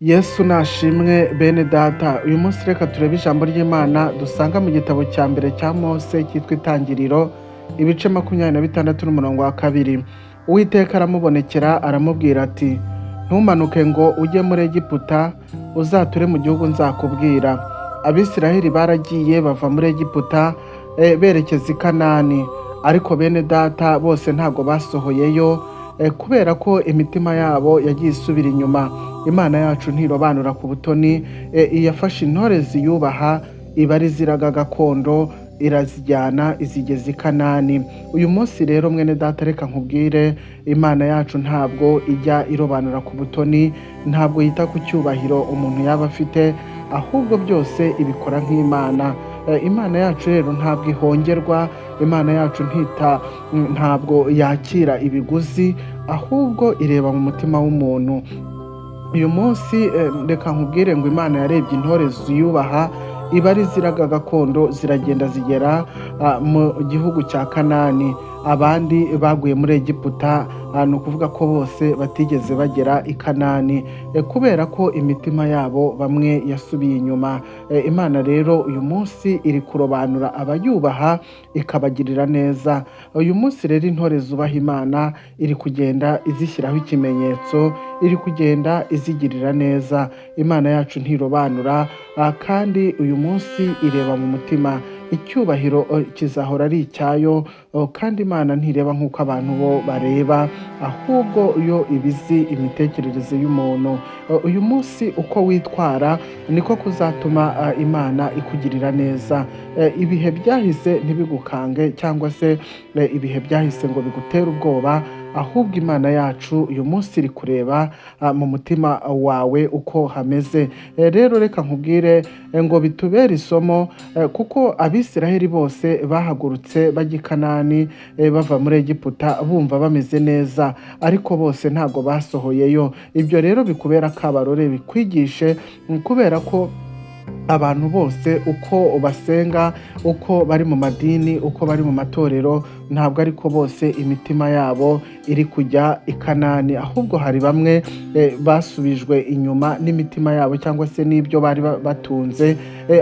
Yesu nashimwe bene data. Uyu munsi reka turebe ijambo ry'Imana dusanga mu gitabo cya mbere cya Mose cyitwa Itangiriro, ibice 26 n'umurongo wa 2. Uwiteka aramubonekera aramubwira ati: "Ntumanuke ngo ujye muri Egiputa, uzature mu gihugu nzakubwira." Abisiraheli baragiye bava muri Egiputa berekeza i Kanani, ariko bene data bose ntabwo basohoyeyo kubera ko imitima yabo yagiye isubira inyuma. Imana yacu ntirobanura ku butoni, yafashe intore ziyubaha iba ari ziraga gakondo, irazijyana izigeza i Kanani. Uyu munsi rero mwene data, reka nkubwire, Imana yacu ntabwo ijya irobanura ku butoni, ntabwo yita ku cyubahiro umuntu yaba afite, ahubwo byose ibikora nk'Imana. Imana yacu rero ntabwo ihongerwa, Imana yacu ntita, ntabwo yakira ibiguzi, ahubwo ireba mu mutima w'umuntu. Uyu munsi reka nkubwire ngo Imana yarebye intore ziyubaha iba ari ziraga gakondo, ziragenda zigera mu gihugu cya Kanani. Abandi baguye muri Egiputa, ni ukuvuga ko bose batigeze bagera i Kanani kubera ko imitima yabo bamwe yasubiye inyuma. Imana rero uyu munsi iri kurobanura abayubaha ikabagirira neza. Uyu munsi rero intore zubaha Imana iri kugenda izishyiraho ikimenyetso, iri kugenda izigirira neza. Imana yacu ntirobanura, kandi uyu munsi ireba mu mutima. Icyubahiro kizahora ari icyayo, kandi Imana ntireba nk'uko abantu bo bareba, ahubwo yo iba izi imitekerereze y'umuntu. Uyu munsi uko witwara niko kuzatuma Imana ikugirira neza. Ibihe byahise ntibigukange cyangwa se ibihe byahise ngo bigutere ubwoba, ahubwo Imana yacu uyu munsi iri kureba mu mutima wawe uko hameze. Rero reka nkubwire ngo bitubere isomo, kuko Abisiraheli bose bahagurutse bajya i Kanani bava muri Egiputa bumva bameze neza, ariko bose ntabwo basohoyeyo. Ibyo rero bikubera akabarore, bikwigishe, kubera ko abantu bose uko basenga, uko bari mu madini, uko bari mu matorero, ntabwo ariko bose imitima yabo iri kujya i Kanani, ahubwo hari bamwe basubijwe inyuma n'imitima yabo cyangwa se n'ibyo bari batunze,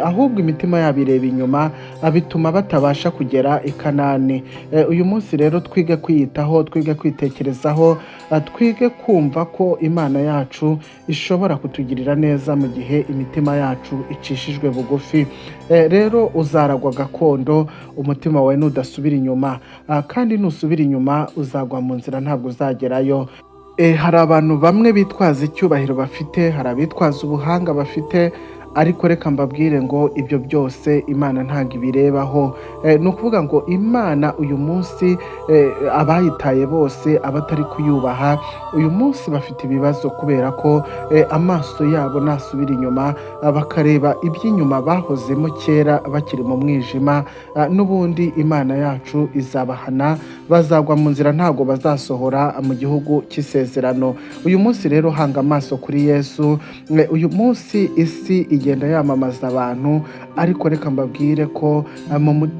ahubwo imitima yabo ireba inyuma, bituma batabasha kugera i Kanani. Uyu munsi rero twige kwiyitaho, twige kwitekerezaho, twige kumva ko Imana yacu ishobora kutugirira neza mu gihe imitima yacu icishijwe bugufi. Rero uzaragwa gakondo umutima wawe nudasubira inyuma, kandi nusubira inyuma uzagwa mu nzira, ntabwo uzagerayo. Hari abantu bamwe bitwaza icyubahiro bafite, hari abitwaza ubuhanga bafite, ariko reka mbabwire ngo ibyo byose Imana ntabwo ibirebaho. Ni ukuvuga ngo Imana uyu munsi abayitaye bose, abatari kuyubaha uyu munsi bafite ibibazo, kubera ko amaso yabo nasubira inyuma bakareba iby'inyuma bahozemo kera bakiri mu mwijima, n'ubundi Imana yacu izabahana, bazagwa mu nzira, ntabwo bazasohora mu gihugu cy'isezerano. Uyu munsi rero hanga amaso kuri Yesu. Uyu munsi isi igenda yamamaza abantu, ariko reka mbabwire ko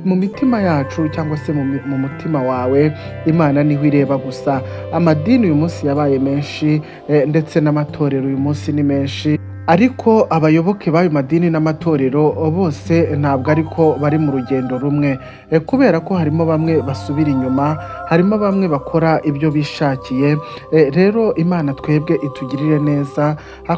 mu mitima yacu cyangwa se mu mutima wawe Imana niho ireba gusa. Amadini uyu munsi yabaye menshi, ndetse n'amatorero uyu munsi ni menshi, ariko abayoboke b'ayo madini n'amatorero bose ntabwo ariko bari mu rugendo rumwe, kubera ko harimo bamwe basubira inyuma, harimo bamwe bakora ibyo bishakiye. Rero Imana twebwe itugirire neza,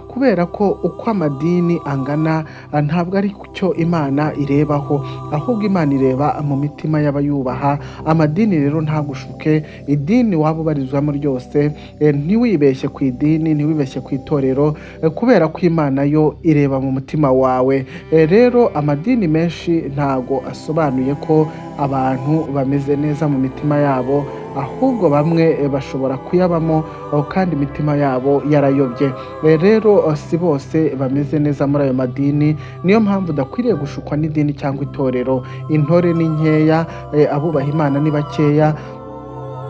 kubera ko uko amadini angana ntabwo ari cyo Imana irebaho, ahubwo Imana ireba mu mitima y'abayubaha. Amadini rero ntagushuke, idini waba ubarizwamo ryose, ntiwibeshye ku idini, ntiwibeshye ku itorero, kubera ko Imana yo ireba mu mutima wawe. Rero amadini menshi ntago asobanuye ko abantu bameze neza mu mitima yabo, ahubwo bamwe bashobora kuyabamo kandi imitima yabo yarayobye. Rero si bose bameze neza muri ayo madini, niyo mpamvu udakwiriye gushukwa n'idini cyangwa itorero. Intore ni nkeya, abubaha Imana ni bakeya.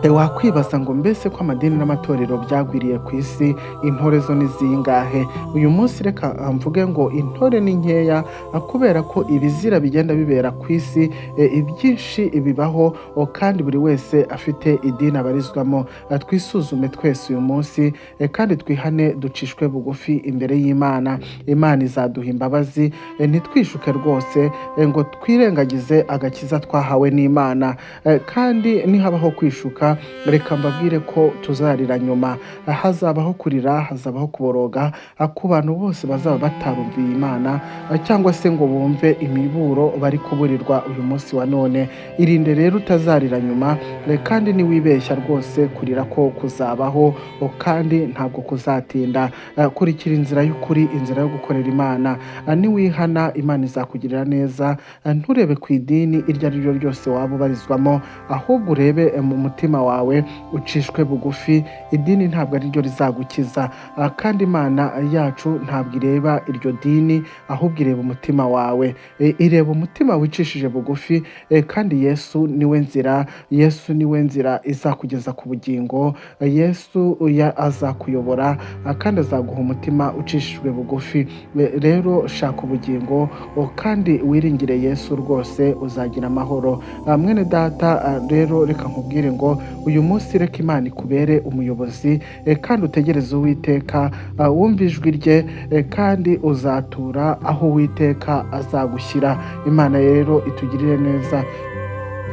Wakwibaza ngo mbese ko amadini n'amatorero byagwiriye ku isi, intore zo ni zingahe? Uyu munsi reka mvuge ngo intore ni nkeya, kubera ko ibizira bigenda bibera ku isi, ibyinshi bibaho, kandi buri wese afite idini abarizwamo. Twisuzume twese uyu munsi, kandi twihane, ducishwe bugufi imbere y'Imana. Imana izaduha imbabazi. Ntitwishuke rwose, ngo twirengagize agakiza twahawe n'Imana. Kandi nihabaho kwishuka, reka mbabwire ko tuzarira nyuma. Hazabaho kurira, hazabaho kuboroga ku bantu bose bazaba batarumviye Imana, cyangwa se ngo bumve imiburo bari kuburirwa uyu munsi wa none. Irinde rero utazarira nyuma, kandi niwibeshya rwose kurira ko kuzabaho, kandi ntabwo kuzatinda. Kurikira inzira y'ukuri, inzira yo gukorera Imana. Niwihana, Imana izakugirira neza. Nturebe ku idini iryo ari ryo ryose waba ubarizwamo, ahubwo urebe mu mutima wawe, ucishwe bugufi. Idini ntabwo ari ryo rizagukiza, kandi Imana yacu ntabwo ireba iryo dini, ahubwo ireba umutima wawe. Ireba umutima wicishije bugufi, kandi Yesu niwe nzira. Yesu niwe nzira izakugeza ku bugingo. Yesu azakuyobora, kandi azaguha umutima ucishijwe bugufi. Rero shaka ubugingo, kandi wiringire Yesu rwose, uzagira amahoro. Mwene data, rero reka nkubwire ngo uyu munsi reka Imana ikubere umuyobozi, kandi utegereze Uwiteka, wumve ijwi rye, kandi uzatura aho Uwiteka azagushyira. Imana rero itugirire neza.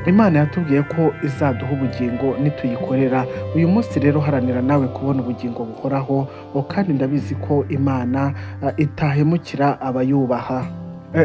Imana yatubwiye ko izaduha ubugingo nituyikorera. Uyu munsi rero haranira nawe kubona ubugingo buhoraho, kandi ndabizi ko Imana itahemukira abayubaha.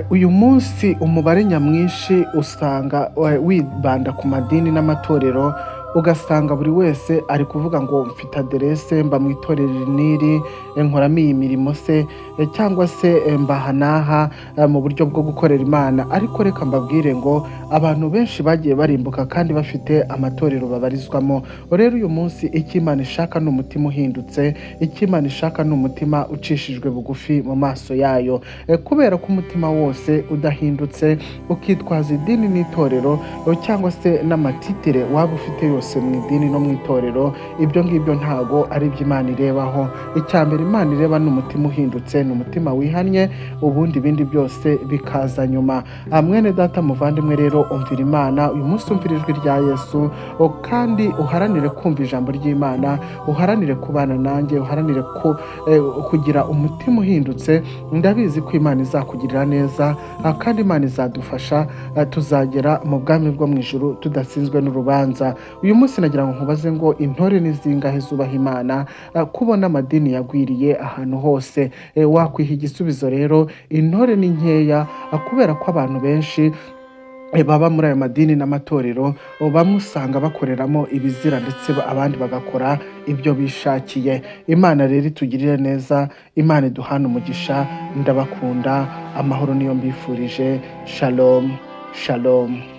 Uyu munsi umubare nyamwinshi usanga wibanda ku madini n'amatorero, ugasanga buri wese ari kuvuga ngo mfite aderese, mba mu itorero iri n'iri, nkoramo iyi mirimo se, cyangwa se mbaha n'aha, mu buryo bwo gukorera Imana. Ariko reka mbabwire ngo abantu benshi bagiye barimbuka kandi bafite amatorero babarizwamo. Rero uyu munsi icyo Imana ishaka ni umutima uhindutse, icyo Imana ishaka ni umutima ucishijwe bugufi mu maso yayo. Kubera ko umutima wose udahindutse, ukitwaza idini n'itorero, cyangwa se n'amatitire waba ufite yose mu idini no mu itorero, ibyo ngibyo ntago ari ibyo Imana irebaho. Icya mbere Imana ireba ni umutima uhindutse, ni umutima wihannye, ubundi ibindi byose bikaza nyuma. Mwene data muvandimwe, rero umvira Imana uyu munsi, umvira ijwi rya Yesu, kandi uharanire kumva ijambo ry'Imana, uharanire kubana nanjye, uharanire kugira umutima uhindutse. Ndabizi ko Imana izakugirira neza, kandi Imana izadufasha, tuzagera mu bwami bwo mu ijuru tudatsinzwe n'urubanza. Uyu munsi nagira ngo nkubaze ngo intore ni zingahe zubaha Imana, kubona amadini yagwiriye ahantu hose? Wakwiha igisubizo rero, intore ni nkeya, kubera ko abantu benshi baba muri ayo madini n'amatorero, bamwe usanga bakoreramo ibizira, ndetse abandi bagakora ibyo bishakiye. Imana rero itugirire neza, Imana iduhane umugisha. Ndabakunda, amahoro niyo mbifurije. Shalom, shalom.